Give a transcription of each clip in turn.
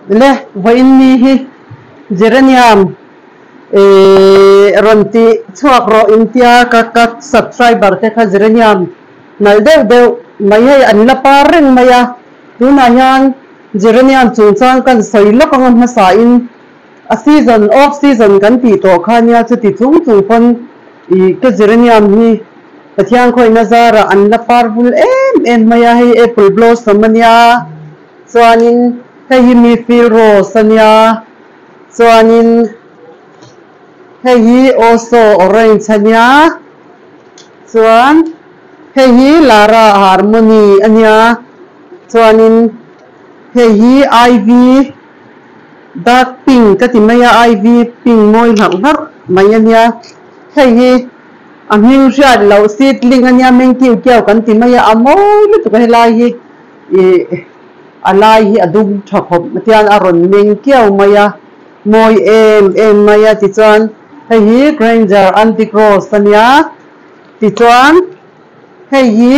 Le vawiin ni hi Geranium ihh rawn tih chhuak rawh intia ka ka subscriber te kha Geranium nalh deuh deuh mai hei an la par reng mai a, tunah hian Geranium chungchang kan sawi lawk anga hmasa in a season off season kan tih tawh kha nia chuti chung chung pawn ihh ka Geranium hi Pathian khawihna zarah an la par vul em em mai a, hei apple blossom ania. Chuanin hei hi mi feel rose a nia, chuanin hei hi also orange a nia, chuan hei hi Lara harmony a nia, chuanin hei hi ivy dark pink ka ti mai a, ivy pink mawi hlarh hlarh mai a nia, hei hi a hming hriat loh seedling a nia meng kiu kiau kan ti mai a, a mawi lutuk a helai hi. Ih, a lai hi a dum tha khawp tian a rawn meng kiau mai a, mawi em em mai a tichuan hei hi Granger Antique Rose a nia, tichuan hei hi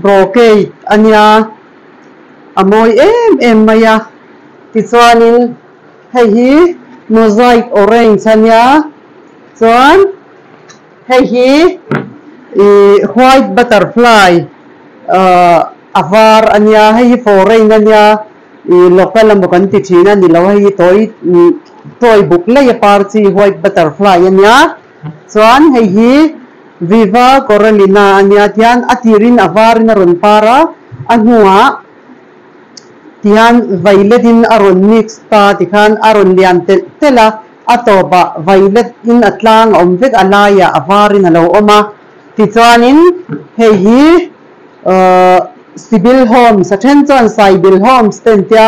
Brocade a nia, a mawi em em mai a, tichuanin hei hi Mosaic Orange a nia, chuan. Hei hi ih white butterfly ahh a var a nia hei hi foreign a nia ih local emaw kan ti thin a ni lo hei hi tawi tawi buk lei a par chi white butterfly a nia chuan hei hi viva coralina a nia tihian a tirin a varin a rawn par a a hnuah tihian violet in a rawn mix ta tikhan a rawn lian telh telh a. A tawpah violet in a tlang a awm vek a laiah a varin a lo awm a, tichuanin hei hi ahh Sibyl Holmes a then chuan Sybil Holmes te an tia,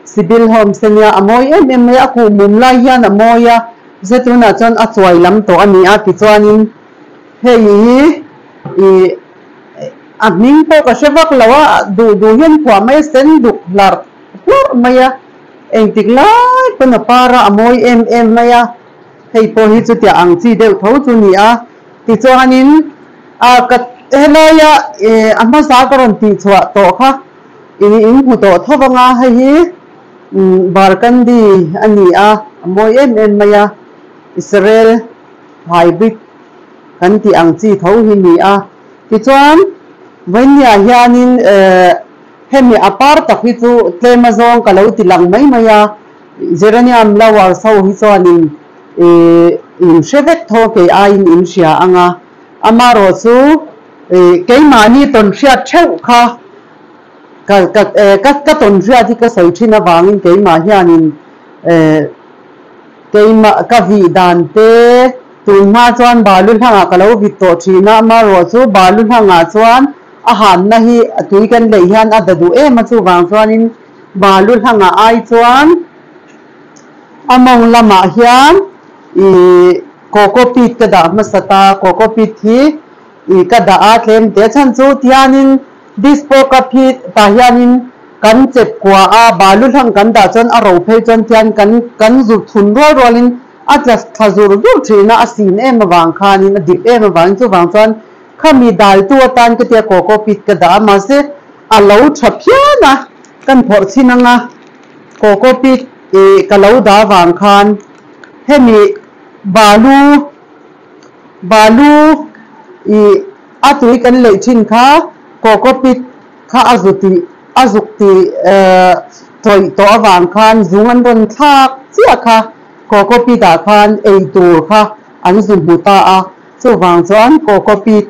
Sibyl Holmes te nia a mawi em em mai a, a kuh mum lai hian a mawi a, ze tunah chuan a chuai lam tawh a ni a, tichuanin hei hi ih a hming pawh ka hre vak lo a, duh duh hian phuah mai a sen duk hlarh hlarh mai a. Engtik lai pawn a par a, a mawi em em mai a, hei pawh hi chutiang ang chi deuh tho chu ni a. Tichuanin a ka helaia a hmasa ka rawn tihchhuah tawh kha in in hmu tawh tho vang a, hei hi Barkandi a ni a, a mawi em em mai a, Israel hybrid kan tih ang chi tho hi ni a. Tichuan Vainia hianin Hemi a par tak hi chu tlem azawng ka lo ti lang mai mai a, Geranium lovers ho hi chuanin ih in hre vek tho kei aiin in hria ang a, amarawh chu ih keimahni tawn hriat theuh kha ka ka ka ka tawn hriat hi ka sawi thin avangin keimah hianin eh keimah ka vih dan te tun hma chuan balu hlangah ka lo vit tawh thin a, amarawh chu balu hlangah chuan A hanna hi a tui kan lei hian a da duh em a, chuvang chuanin balu hlangah ai chuan a mawng lamah hian ih coco peat ka dah hmasa ta, coco peat hi ih ka dah a tlem te a chhan chu tihianin dispo cup hi tah hianin kan chep kua a, balu hlang kan dah chuan a ro phei chuan tihian kan kan zut thun rual rualin a tla thla zur zur thin a, a sin em avang khanin a dip em avangin chuvang chuan Khami daltu atan ka tia coco pit ka dah a, mahse a lo tha phian a, kan phawrh chhin ang a, coco pit ih ka lo dah avang khan hemi balu balu ih a tui kan leih thin kha coco pit kha a zu tih a zuk tih eh tawih tawh avang khan zung an rawn thlak chiah kha coco pit ah khan ei tur kha an zu hmu ta a. Chuvang chuan coco peat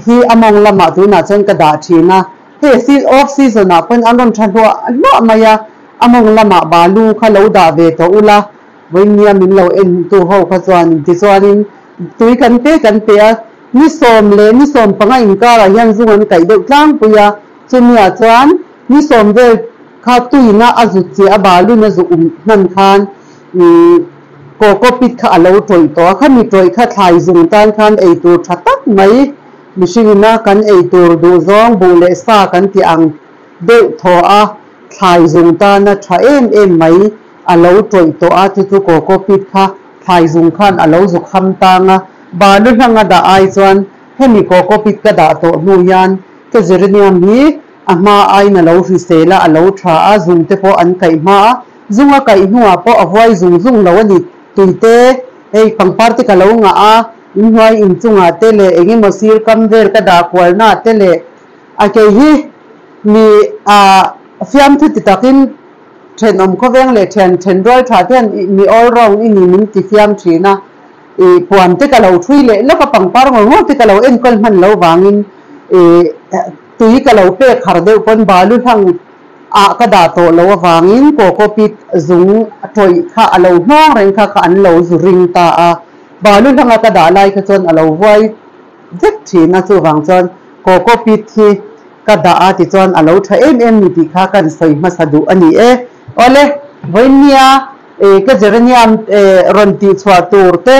hi a mawng lamah tunah chuan ka dah thin a, hei off season ah pawhin an rawn tha hluah hluah mai a, a mawng lamah balu kha lo dah ve tawh ula, vawinia min lo en tu ho kha chuan tichuanin tui kan pe kan pe a, ni sawm leh ni sawm panga inkarah hian zung an kaih deuh tlangpui a, chumiah chuan ni sawm vel kha tuina a zut chiah a balun a zu um hman khan Coco pit kha a lo tawih tawh a, khami tawih kha thlai zung tan khan ei tur tha tak mai mihring ina kan ei tur duh zawng buh leh sa kan tih ang deuh thaw a, thlai zung tana tha em em mai a lo tawih tawh a, chu chu coco pit kha thlai zung khan a lo zuk ham tang a, balu hlanga dah ai chuan hemi coco pit ka dah tawh hnu hian ka geranium hi a hma aiin a lo hrisel a, a lo tha a, zung te pawh an kaih hma a, zung a kaih hnuah pawh a huai zung zung lo a ni. Tuite hei pangpar te ka lo ngah a, inhnuai inchungah te leh eng emaw sir kam vel ka dah kualnaah te leh a kei hi mi ah fiamthu ti takin thenawm khawveng leh thian thenrual tha te hian mi all round i ni min ti fiam thin a. Ih puan te ka lo thui leh lawk a, pangpar ngawr ngawr te ka lo enkawl hman lo vangin ih tui ka lo pek har deuh pawn balu hlang ah ka dah tawh lo avangin coco pit zung tawih kha a lo hnawng reng kha kha an lo zu ring ta a, balu hlang a ka dah lai kha chuan a lo vuai vek thin a, chuvang chuan coco pit hi ka dah a tichuan a lo tha em em ni tih kha kan sawi hmasa duh a ni e. Awle, vawinia Ih ka geranium rawn tih chhuah tur te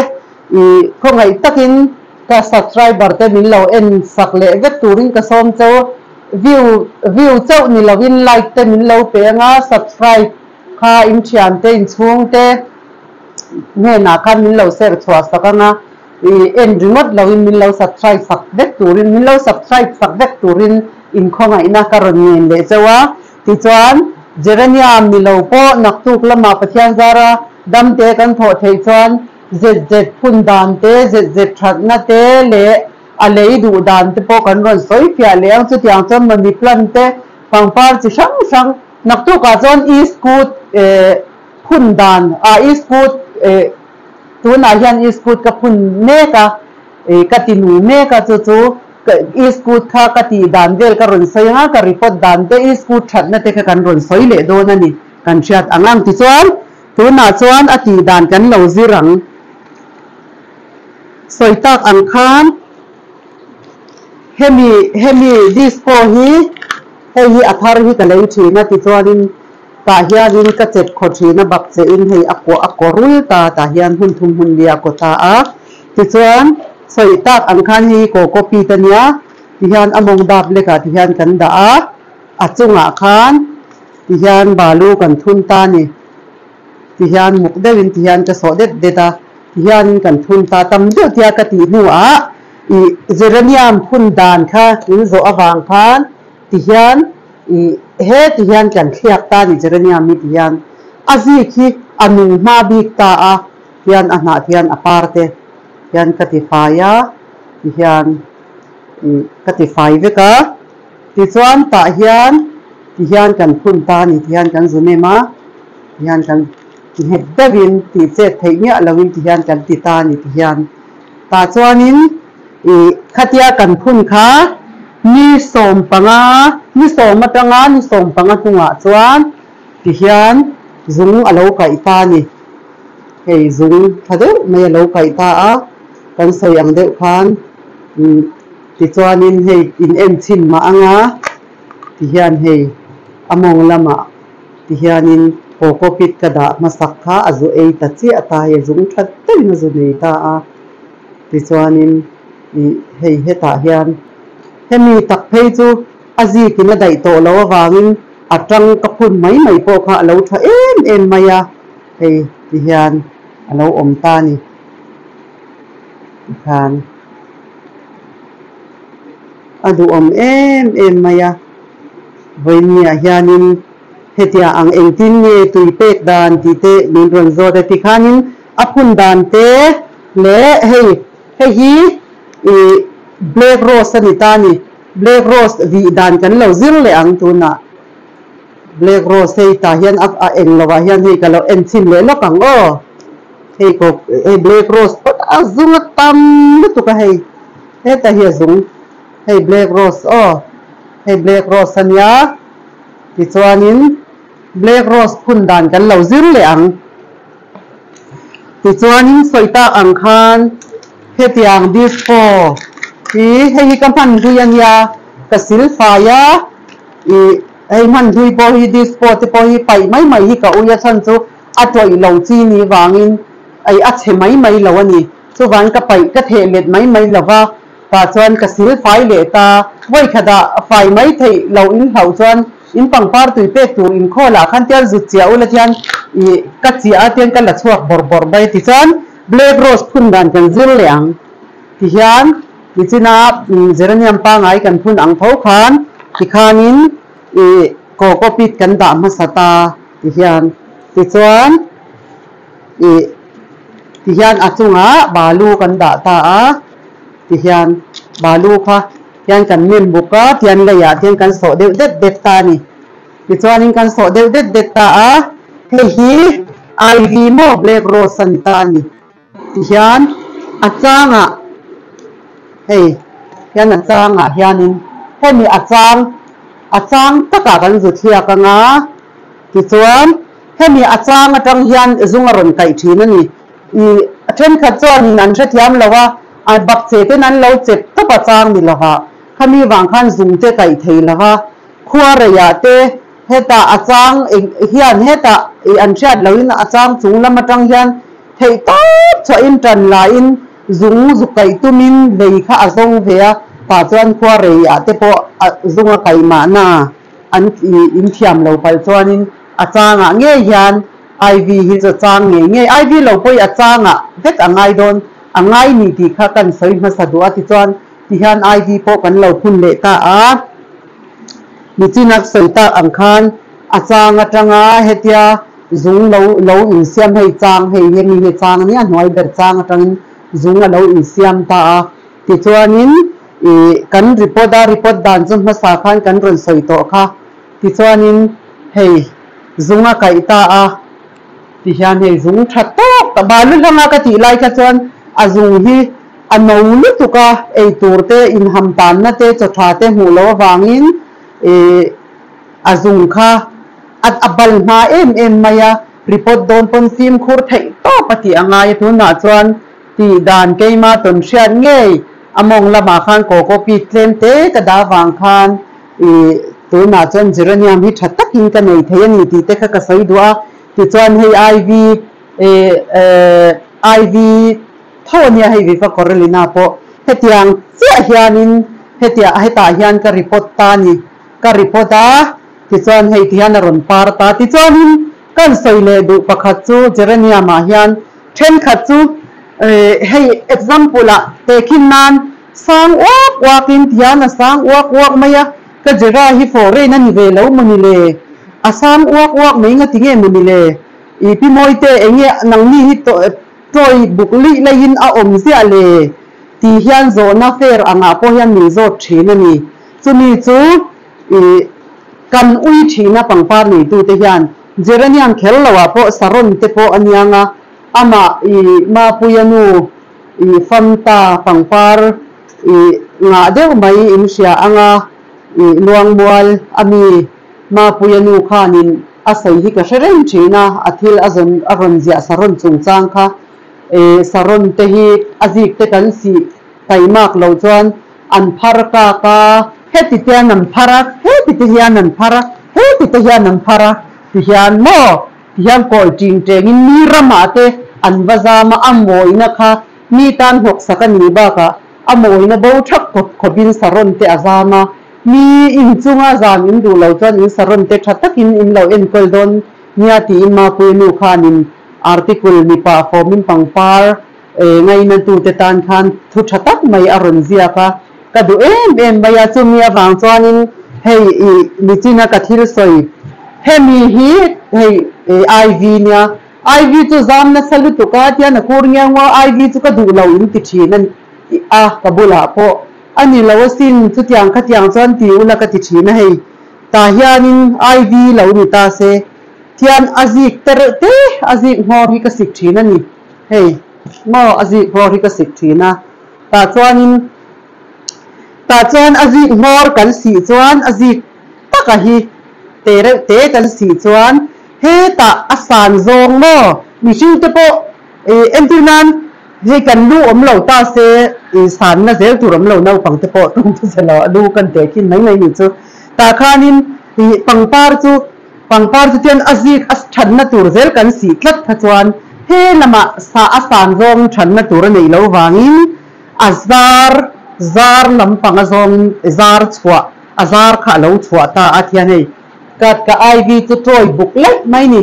ih khawngaih takin ka subscriber te min lo en sak leh vek turin ka sawm chau. View view chauh ni lovin like te min lo pe anga subscribe kha in thian te in chhung te hnenah khan min lo share chhuah sak anga ih en ringawt lovin min lo subscribe sak vek turin min lo subscribe sak vek turin in khawngaihna ka rawn ngen leh chau a. Tichuan, Jeremiah ni lo pawh naktuk lamah Pathian zara damte kan thawh theih chuan zet zet phun dan te, zet zet thatna te leh a lei duh dan te pawh kan rawn sawi fiah leh ang. Chutiang chuan mami plant te, pangpar chi hrang hrang naktukah chuan e-scoot phun dan, ah e-scoot tunah hian e-scoot ka phun mek a, ka ti nung mek a, chu chu E-scoot kha ka tih dan vel ka rawn sawi anga ka report dan te e-scoot thatna te kha kan rawn sawi leh dawn a ni kan hriat ang ang tichuan tunah chuan a tih dan kan lo zir ang sawi tak ang khan hemi hemi disco hi hei hi a thar hi ka lei thin a tichuanin tah hianin ka chep khaw thin a bak che in hei a kuah a kaw rul ta tah hian hmun thum hmun li a kaw ta a tichuan Sawi tak ang khan hei hi coco peat a nia tihian a mawng dap lekah tihian kan dah a, a chungah khan tihian balu kan thun ta a ni. Tihian muk deuhin tihian ka sawh det det a, tihianin kan thun ta tam deuh tia ka tih hnuah ih geranium phun dan kha min zawh avang khan tihian ih he tihian kan thliak ta a ni geranium hi tihian a zik hi a nung hma bik ta a tihian a hnah tihian a par te. Hian ka ti fai a, tihian ih ka ti fai vek a, tichuan tah hian tihian kan phun ta a ni tihian kan zu nem a, tihian kan nghet deuhin tih chet theih miah loin tihian kan ti ta a ni tihian tah chuanin ih khatia kan phun kha ni sawmpanga ni sawm atanga ni sawmpanga hnungah chuan tihian zung a lo kaih ta a ni. Hei zung tha deuh mai a lo kaih ta a, kan sawi ang deuh khan tichuanin hei in en chhin mah anga tihian hei a mawng lamah tihianin coco pit ka dah hmasak kha a zu ei ta chiah ta hei zung tha deuhin a zu nei ta a, tichuanin ih hei hetah hian hemi tak phei chu a zikin a daih tawh loh avangin a tang ka phun mai mai pawh kha a lo tha em em mai a. Hei ti hian a lo awm ta a ni tikhan a duhawm em em mai a, vawiinniah hianin hetiang ang engtin nge tui pek dan tih te min rawn zawt a tikhanin a phun dan te leh hei hei hi ih black rose a ni ta a ni black rose vih dan kan lo zir leh ang tunah. Black rose hei tah hian a a eng lovah hian hei ka lo en chhin leh lawk ang aw hei kawp hei black rose phawt a zung a tam lutuk a hei heta hi a zung hei black rose aw hei black rose a nia tichuanin black rose phun dan kan lo zir leh ang tichuanin sawi tak ang khan hetiang disco hi hei hi ka hman hlui a nia ka silfai a. Ih, hei hman hlui pawh hi disco te pawh hi paih mai mai hi ka ui a chhan chu a tawih lo chi ni vangin ei a chhe mai mai lo a ni. Chuvangin ka paih ka theh let mai mai lo va, tah chuan ka sil fai leh ta. Vawi khatah fai mai theih lo in hlauh chuan in pangpar tui pek tur inkhawlah khan tian zut chiah ula tian ih ka chiah a tian ka la chhuak bawrh bawrh mai tichuan black rose phun dan kan zir leh ang. Tihian nichina geranium pangai kan phun ang tho khan Tikhanin ih coco pit kan dah hmasa ta tihian tichuan ih tihian a chungah balu kan dah ta a tihian balu kha hian kan nem bawk a tihian leiah hian kan sawh deuh det det ta a ni. Tichuanin kan sawh deuh det det ta a, hei hi ivy maw black rose a ni ta a ni. Tihian a changah hei hian a changah hianin hemi a chang a chang takah kan zu thliak ang a, tichuan hemi a chang atang hian zung a rawn kaih thin a ni. Ih a thenkhat chuanin an hrethiam lo a, a bakcheh ten an lo chep tawp a chang ni lova, khami vang khan zung te kaih thei lova Khua reiah te hetah a chang eng hian hetah ih an hriat loin a chang chung lam atang hian theih tawp chhuahin tan lahin zung zuk kaih tumin lei kha a zo ve a, tah chuan khua reiah te pawh a zung a kaih mahna an ih in thiam lo palh chuanin a changah ngei hian Ivy hi chu a chang ngei ngei Ivy lo pawh hi a changah vek a ngai dawn a ngai ni tih kha kan sawi hmasa duh a tichuan tihian Ivy pawh kan lo phun leh ta a. Nichina sawi tak ang khan a chang atanga hetia zung lo lo insiam hei chang hei hemi hi chang ania hnuai ber chang atangin zung a lo insiam ta a tichuanin ih kan report a report dan chu hmasa khan kan rawn sawi tawh kha tichuanin hei zung a kaih ta a tihian hei zung tha tawk ta balu hlanga ka tih lai kha chuan a zung hi A no lutuk a, ei tur te, inham tanna te, chaw tha te hmuh loh avangin ih a zung kha a a bal hma em em mai a, report dawn pawn fimkhur theih tawp a tih a ngai a, tunah chuan tih dan keima tawn hriat ngei a mawng lamah khan coco peat tlem te ka dah avang khan ih tunah chuan geranium hi tha takin ka nei thei a ni tih te kha ka sawi duh a, tichuan hei iv ih iv Tho a nia hei Viva Corelina pawh hetiang chiah hianin hetia hetah hian ka report ta a ni ka report a tichuan hei ti hian a rawn par ta tichuanin kan sawi leh duh pakhat chu Geranium ah hian thenkhat chu hei example ah tehkhin nan sang uak uak in ti hian a sang uak uak mai a ka Gera hi foreign a ni ve lo maw ni le a sang uak uak mai nga ti nge maw ni le i pi Mawite enge nangni hi Tawi buk lih laiin a awm ziah le tih hian zawhna fair angah pawh hian min zawt thin a ni. Chumi chu ih kan ui thina pangpar neitute hian Geranium kher loah pawh saron te pawh a niang a, amah ih Mapuia nu ih Fanta pangpar ih ngah deuh mai in hria anga ih Luangmual a mi Mapuia nu khanin A sawi hi ka hre reng thin a, a thil a zawn a rawn ziah saron chungchang kha e saron te hi a zik te kan sih taimak loh chuan an phar kak a, heti te hian an phar a, heti te hian an phar a, heti te hian an phar a ti hian maw ti hian kawi ting tengin mi ramah te an va zam a, a mawina kha mi tan hnawksak a nih bakah a mawina bo thak khawp khawpin saron te a zam a. Mi inchunga zan in duh lo chuan in saron te tha takin in lo enkawl dawn nia tiin Mapuia nu khanin article mipa fawmin pangpar ngainatute tan khan thu tha tak mai a rawn ziak a, ka duh em em mai a, chumi avang chuanin hei i nichina ka thil sawi hemi hi hei iv nia iv chu zam nasa lutuk a tian a kur ngiau ngau iv chu ka duh lo in ti thin a ka bulah pawh A ni lo asin, chutiang khatiang chuan ti ula ka ti thin a hei. Tah hianin IV lo ni ta se, thian a zik te reuh te a zik nghawr hi ka sik thin a ni. Hei, maw a zik nghawr hi ka sik thin a. Tah chuanin, tah chuan a zik nghawr kan sih chuan a zik taka hi te reuh te kan sih chuan hetah a san zawng maw mihring te pawh Entir nan hei kan lu awm lo ta se i sanna zel tur awm lo naupang te pawh tum chu che lo a lu kan teh khin mai mai ni chu. Tah khanin i pangpar chu pangpar chu tian a zik a thanna tur zel kan sih tlat kha chuan he lamah sa a san zawng thanna tur a neih lo vangin a zar zar lampang a zawngin zar chhuah a zar kha a lo chhuah ta a tian hei ka ka ivy chu tawi buk laih mai ni.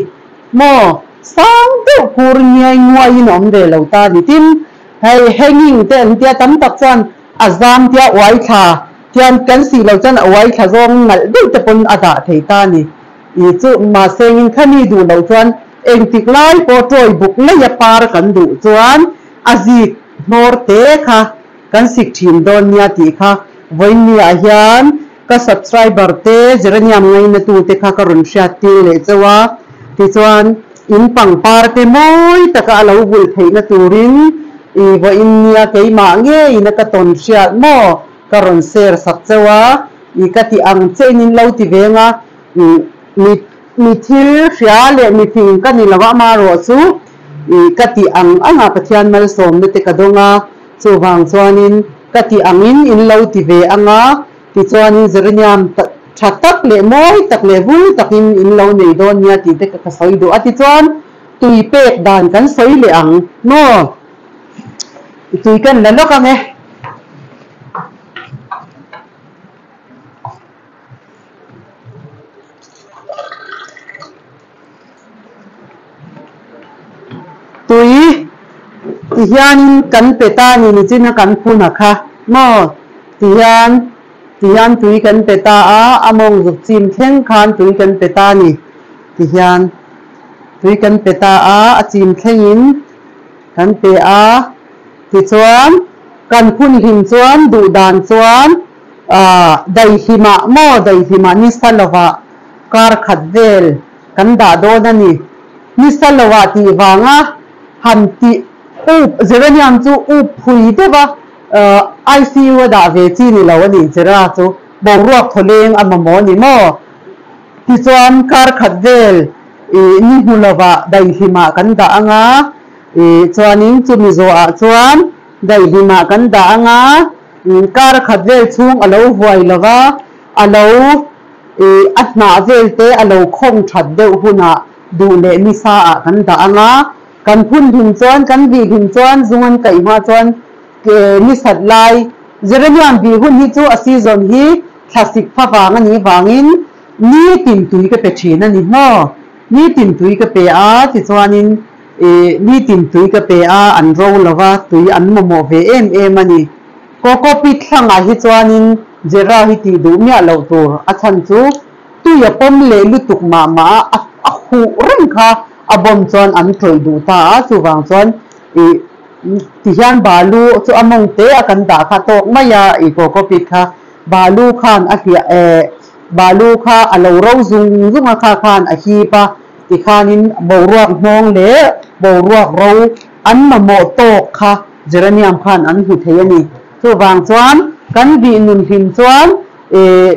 Maw? Sang deuh kur ngiai nguaiin a awm ve lo ta ni. Tin, hei hanging te an tia tam tak chuan a zam tia uai thla Tian kan sih loh chuan a uai thla zawng nalh deuh te pawn a dah thei ta a ni. Ih chu mahse engin khami duh loh chuan engtik lai pawh tawi buk ngei a par kan duh chuan a zik hnawr te kha kan sik thin dawn nia tih kha vawiin ah hian ka subscriber te geranium ngaina tu te kha ka rawn hriat tir leh chauh a. Tichuan in pangpar te mawi taka a lo vulh theihna turin ih vawiin nia keimah ngeiin a ka tawn hriat maw ka rawn share sak chauh a. Ih ka ti ang che in in lo ti veng a. Mi mi thil hria leh mi fing ka ni lo a, amaherawh chu ih ka tih ang ang a Pathian malsawmna te ka dawng a, chuvang chuanin ka tih angin in lo ti ve ang a, tichuanin Jeremiah tha tak leh mawi tak leh vul takin in lo nei dawn nia tih te ka sawi duh a, tichuan tui pek dan kan sawi leh ang maw? Tui kan la lawk ang e. Tui ti hianin kan pe ta ni nichin a kan phun a kha maw ti hian ti hian tui kan pe ta a a mawng zuk chim thleng khan tui kan pe ta ni ti hian tui kan pe ta a a chim thlengin kan pe a tichuan kan phun hlim chuan duh dan chuan. Aah daihlimah maw daihlimah nisa lovah kar khat vel kan dah dawn a ni. Nisa lovah tih vanga han tih up geranium chu up phui deuh a, ICU a dah ve chi ni lo a ni Gera chu boruak thawleng a mamawh a ni maw? Tichuan kar khat vel ih ni hmu lovah daihlimah kan dah ang a, ih chuanin chumi zawhah chuan daihlimah kan dah ang a. Kar khat vel chhung a lo huai lo va, a lo ih a hnah vel te a lo khawng that deuh hunah duh leh nisa ah kan dah ang a, kan phun hlim chuan kan vih hlim chuan zung an kaih hma chuan nisat lai Jeremiah vih hun hi chu a season hi thlasik pha vang a nih vangin nitin tui ka pe thin a ni maw? Nitin tui ka pe a tichuanin Ih, nitin tui ka pe a, an ro lo va, tui an mamawh ve em em a ni. Coco pit thlangah hi chuanin Jera hi tih duh miah loh tur, a chhan chu tui a pawm leh lutuk mah mah a, a huh reng kha a bawm chuan an tlawih duh ta a, chuvang chuan ih tihian balu chu a mawng te a kan dah kha tawk mai a, ih coco pit kha balu khan a hliah eh balu kha a lo ro zung zung a kha khan a hip a. Tikhanin boruak hnawng leh boruak ro an mamawh tawk kha Geranium khan an hmu thei a ni. Chuvang chuan kan vih nun hlim chuan eh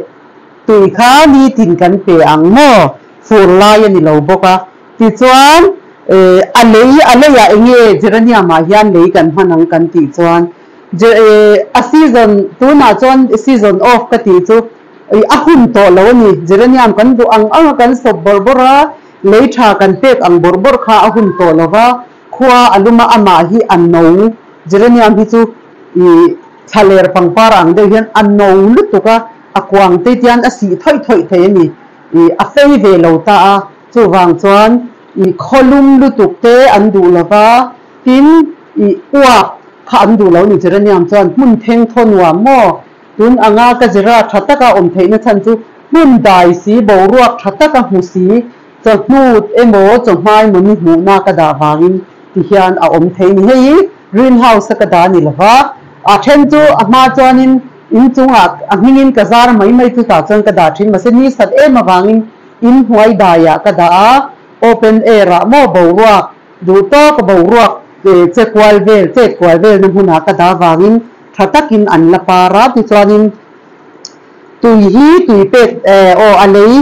tui kha nitin kan pe ang maw? Fur lai a ni lo bawk a. Tichuan eh a lei a leiah eng nge Geranium ah hian lei kan hman ang kan tih chuan eh a season tunah chuan season off ka tih chu Ih a hun tawh lo a ni. Geranium kan duh ang ang a kan sawp bawrh bawrh a, lei tha kan pek ang bawrh bawrh kha a hun tawh lo va, khua a lum a amah hi a no. Geranium hi chu ih thlaler pangpar ang deuh hian a no lutuk a, a kuang te tian a sih thawih thawih thei a ni. Ih a fei ve lo ta a, chuvang chuan ih khawlum lutuk te an duh lo va, tin ih uak kha an duh lo a ni. Geranium chuan hmun theng thaw nuam maw? Tun anga ka zira tha taka awm theihna chhan chu hmun dai si, boruak tha taka hmu si, chawhnu emaw chawhma emaw ni hmuhna ka dah vangin ti hian a awm thei ni. Hei green house a ka dah a ni lova, a then chu a hma chuanin inchungah a hmingin ka zar mai mai chutah chuan ka dah thin mahse ni sat em avangin inhnuai daiah ka dah a, open air ah maw boruak duh tawk boruak che kual vel chet kual velna hmunah ka dah vangin Tha takin an la par a, tichuanin tui hi tui pek eh aw a lei,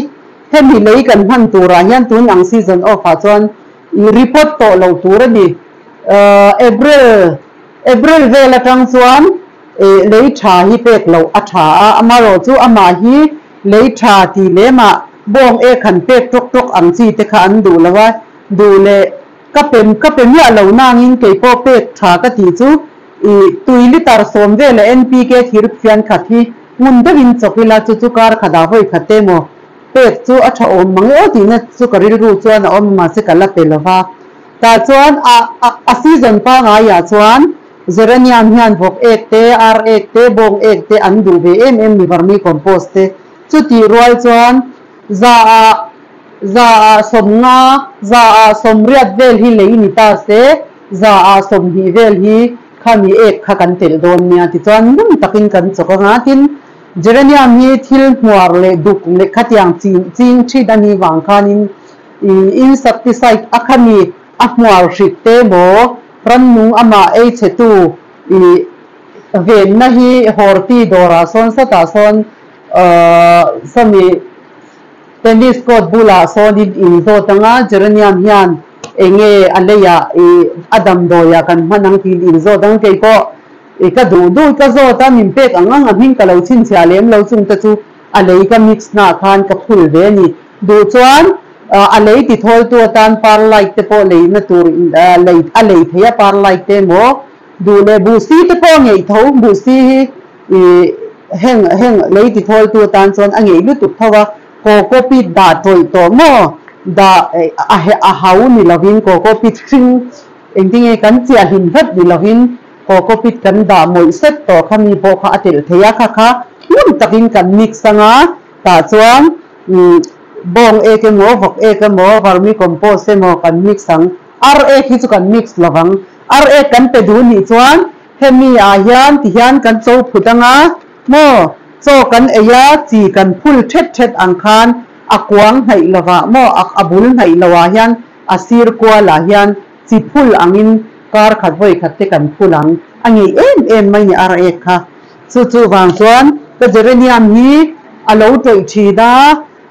hemi lei kan hman turah hian tun ang season off ah chuan i report tawh loh tur a ni. April April vel atang chuan eh lei tha hi pek loh a tha a, amaherawh chu amah hi lei tha tih lemah bawng ek han pek tawk tawk ang chi te kha an duh lo a, duh leh ka pe ka pe miah lo nangin keipawh pek tha ka tih chu I tui litre sawm vela NPK thir phian khat hi ngun deuhin chawk ila chu chu kar khat ah vawi khat emaw pek chu a tha awm mang aw tihna chu ka rilru chuan a awm mahse ka la pe lova. Tah chuan a a season pangai ah chuan Geranium hian vawk ek te, ar ek te, bawng ek te an duh ve em em ni vermicompost te. Chutih rual chuan za ah za ah sawmnga, za ah sawmriat vel hi lei ni ta se, za ah 20 vel hi khami ek kha kan telh dawn nia tichuan ngun takin kan chawk anga tin Geranium hi thil hmuar leh duk leh khatiang ching thin a nih vang khanin ih insecticide a khami a hmuar hrik te maw rannung amah ei chhe tu ih venna hi horti dawrah sawn satah sawn ahh sawmi Tennis court bulah sawnin in zawt anga Geranium hian enge a leiah ih a damdawiah kan hman ang tiin in zawt ang keipawh ih ka duh duh ka zawt a min pek ang ang a hming ka lo chhinchhiah lem lo chung te chu a lei ka mix hna khan ka phul ve a ni. Duh chuan a lei ti thawltu atan perlite te pawh leina tur lei a lei thei a perlite te emaw duh leh buhsi te pawh a ngeih tho buhsi hi ih heng heng lei ti thawltu atan chuan a ngeih lutuk tho a coco peat dah tawih tawh maw dah a a hau ni lovin coco peat hring engtinge kan chiah hlim hlep ni lovin coco peat kan dah mawih set tawh kha mi pawh kha a telh thei a kha kha ngun takin kan mix anga tah chuan Bawng ek emaw, vawk ek emaw, vermicompost emaw kan mix ang. Ar ek hi chu kan mix lo vang. Ar ek kan pe duh nih chuan hemi ah hian ti hian kan cho phut anga maw, chaw kan ei a, chi kan phul thet thet ang khan a kuang hnaih lovah maw, a bul hnaih lo ah hian a sir kual ah hian chi phul angin kar khat vawi khat te kan phul ang. A ngeih em em mai ni ar ek kha. Chu chu vang chuan ka geranium hi a lo tawih thin a,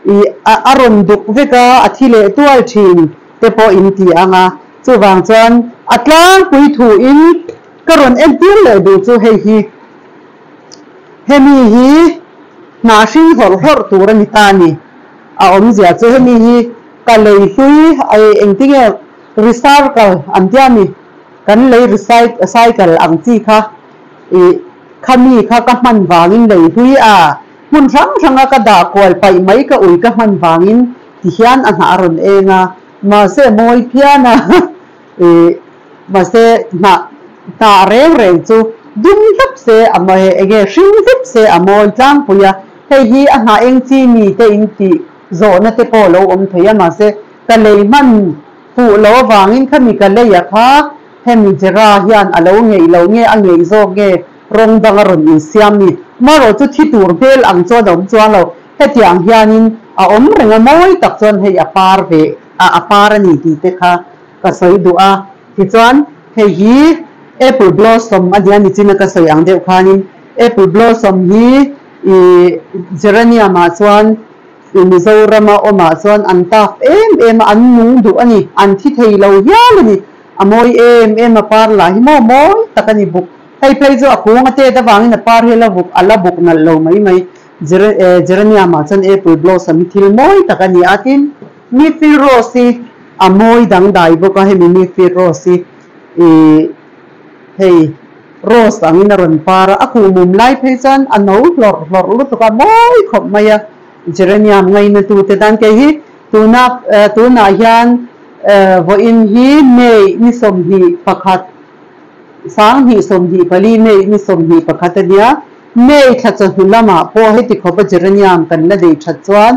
ih a rawn duk vek a, a thi leh tual thin te pawh in ti ang a. Chuvang chuan a tlangpui thu in ka rawn entir leh duh chu hei hi hemi hi hnah hring hlawrh hlawrh tur a ni ta a ni. A awmzia chu hemi hi ka lei hlui engtinge recycle an tia mi kan lei recycle ang chi kha. Ih, khami kha ka hman vangin lei hlui a, hmun hrang hranga ka dah kual paih mai ka ui ka hman vangin ti hian a hnah a rawn eng a, mahse mawi phian a, ih, mahse hnah hnah reng reng chu dum hlep se a mawi enge hring hlep se a mawi tlangpui a, hei hi a hnah eng chi mi te in tih zawhna te pawh lo awm thei a, mahse ka lei hman fuh lo avangin khami ka lei a kha Hemi Jera hian a lo ngeih lo nge a ngeih zawk nge rawng dang a rawn insiam ni? Marawh chu thi tur hmel ang chuan a awm chuang lo. Hetiang hianin a awm reng a, mawi tak chuan hei a par ve a, a par a ni tih te kha ka sawi duh a. Tichuan hei hi Apple Blossom a nia nichina ka sawi ang deuh khanin Apple Blossom hi ih Geranium ah chuan ih Mizorama awmah chuan an tak em em a, an nung duh a ni, an thi thei lo hial a ni. A mawi em em a par lah hi maw mawi tak a ni buk. Hei phei chu a kung a tet avangin a par hi a la vuk a la buk nalh lo mai mai. Geranium ah chuan apple blossom hi thil mawi tak a ni a tin Mifir rose hi a mawi dangdai bawk a hemi Mifir rose hi ih hei rose angin a rawn par a a kuhmum lai phei chuan a no hlawrh hlawrh lutuk a mawi khawp mai a Geranium ngaina tute tan kei hi tuna tunah hian Vawiin hi May ni 21, 2024 May ni 21 a nia. May thla chawhnu lamah pawh heti khawpa geranium kan la nei that chuan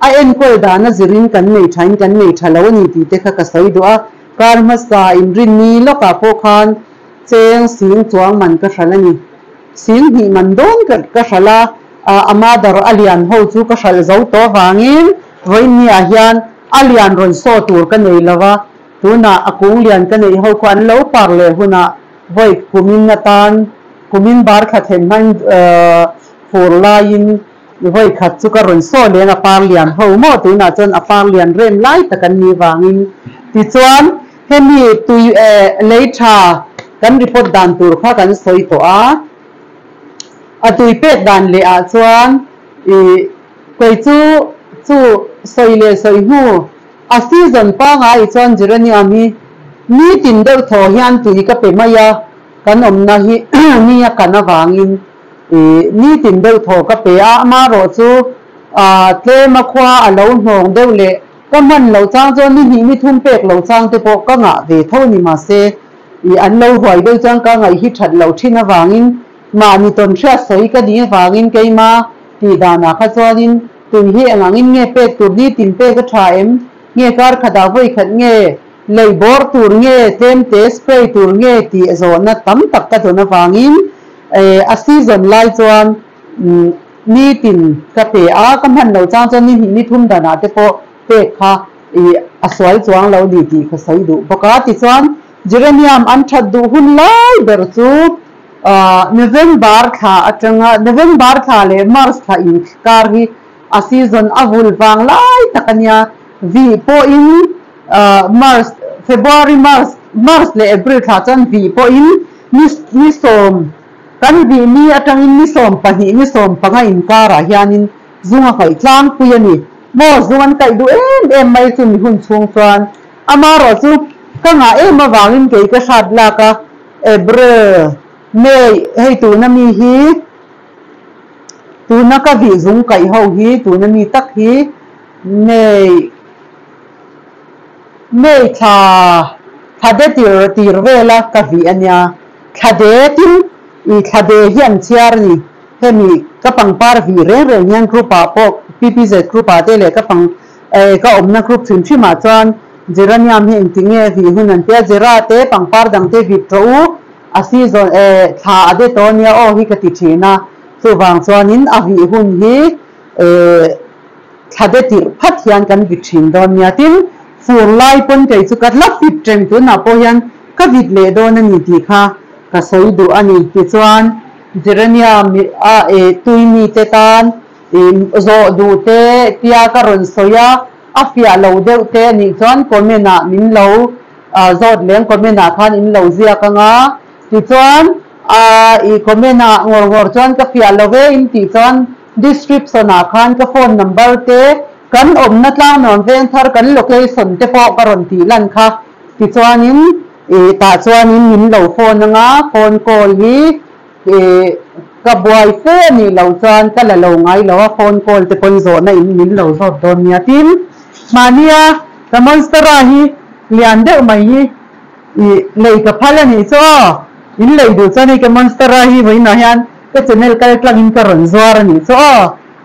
a enkawl dana zirin kan nei thain kan nei tha lo a ni tih te kha ka sawi duh a. Kar hmasa inrinni lawkah pawh khan cheng sing chuang man ka hralh a ni. Sing hnih man dawn ka hralh a, a mother a lian ho chu ka hralh zo tawh avangin vawiin niah hian A lian rawn saw tur ka nei lo a, tunah a kung lian ka neih ho khaw an lo par leh hunah vawi kumin atan kumin bar thla thlen hmain fur laiin vawi khat chu ka rawn saw leng a par lian ho maw tunah chuan a par lian rem lai tak an nih vangin tichuan hemi tui lei tha kan report dan tur kha kan sawi tawh a, a tui pek dan leh ah chuan ih. Kei chu chu sawi leh sawi hnu a season pangai chuan geranium hi nitin deuh thaw hian tui ka pe mai a, kan awmna hi ni a kan avangin ih nitin deuh thaw ka pe a, amaherawh chu ah tlem a khua a lo hnawng deuh leh ka hman loh chang chuan ni hnih ni thum pek loh chang te pawh ka ngah ve tho ni mahse Ih an lo huai deuh chuan ka ngaih hi that loh thin avangin mahni tawn hriat sawi ka nih avangin keima tih danah kha chuanin tui hi eng angin nge pek tur ni tin pek a tha em? Nge kar khatah vawi khat nge lei bawr tur nge tlem te spray tur nge tih zawhna tam tak ka dawn avangin a season lai chuan nitin ka pe a, ka hman loh chang chuan ni hnih ni thum danah te pawh pek kha ih a sual chuang lo ni tih ka sawi duh bawk a. Tichuan Geranium an that duh hun lai ber chu November thla atanga November thla leh March thla inkar hi a season a vul vang lai tak a nia. Vih pawhin March, February, March, March leh April thla chuan vih pawhin ni ni sawm kan vih ni atangin ni 12 ni 15 inkarah hianin zung a kaih tlangpui a ni. Maw zung an kaih duh em em mai chu mi hun chhung chuan amarawh chu ka ngah em avangin kei ka hrat lak a, April, May hei tuna mi hi tuna ka vih zung kaih ho hi tuna mi tak hi May May thla thla de tir tir vela ka vih a nia, thla de tin i thla de hi an chhiar a ni. Hemi ka pangpar vih reng reng hian group ah pawh PPZ group ah te leh ka pang eh ka awmna group hrim hrim ah chuan Geranium hi engti nge vih hun an tia Gera te pangpar dang te vit rawh u a season eh thla a de tawh ania aw hi ka ti thin a chuvang chuanin a vih hun hi eh thla de tirh phat hian kan vit thin dawn nia tin fur lai pawn kei chu ka la fit reng tunah pawh hian ka vit leh dawn a ni tih kha ka sawi duh a ni tichuan Geranium a eh tui mite tan ih zawh duh te tia ka rawn sawi a, a fiah lo deuh te a nih chuan comment ah min lo zawt leng comment ah khan in lo ziak ang a, tichuan ih comment ah ngawr ngawr chuan ka fiah lo ve in tih chuan description ah khan ka phone number te kan awmna tlangnuam veng thar kan location te pawh ka rawn tih lan kha tichuanin Ih tah chuanin min lo phone anga phone call hi ih ka buai fe a nih loh chuan ka la lo ngai lo a phone call te pawn zawhna in min lo zawt dawn nia tin mahnia ka monstera hi lian deuh mai hi ih lei ka phal a nih chu aw in lei duh chuan hei ka monstera hi vawiinah hian ka channel kal tlangin ka rawn zuar a nih chu aw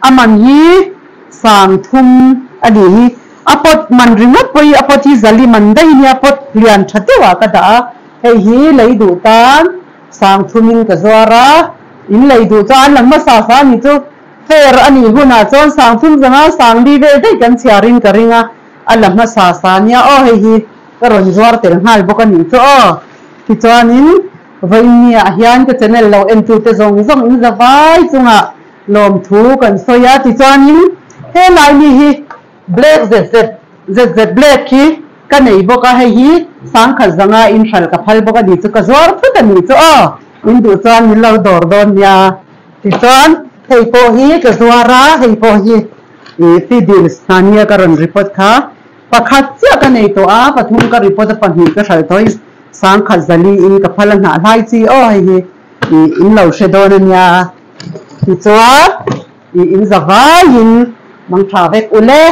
a man hi 3000 a nih hi. A pot man ringawt pawh hi a pot hi zali man daih nia pot lian tha deuh ah ka dah a, hei hi lei duh tan 3000 in ka zuar a, in lei duh chuan an lang hmasa sa a ni chu fair a nih hunah chuan 3000 zanga 4000 vel daih kan chhiar in ka ring a, a la hmasa sa nia aw hei hi ka rawn zuar tel nghal bawk a nih chu aw tichuanin vawiin ah hian ka channel lo en tute zawng zawng in za vai chungah lawmthu kan sawi a tichuanin helai mi hi Black ZZ ZZ Black hi ka nei bawk a, hei hi 1000 in hral ka phal bawk a ni chu ka zuar phut a ni chu aw, in duh chuan min lo dawr dawn nia. Tichuan hei pawh hi ka zuar a, hei pawh hi ih fiddles hna nia ka rawn report kha pakhat chiah ka nei tawh a, pathum ka report a pahnih ka hral tawh hi 1040 in ka phal a hnah hlai chi aw hei hi ih in lo hre dawn a nia. Tichuan ih in za vaiin mang tha vek ule.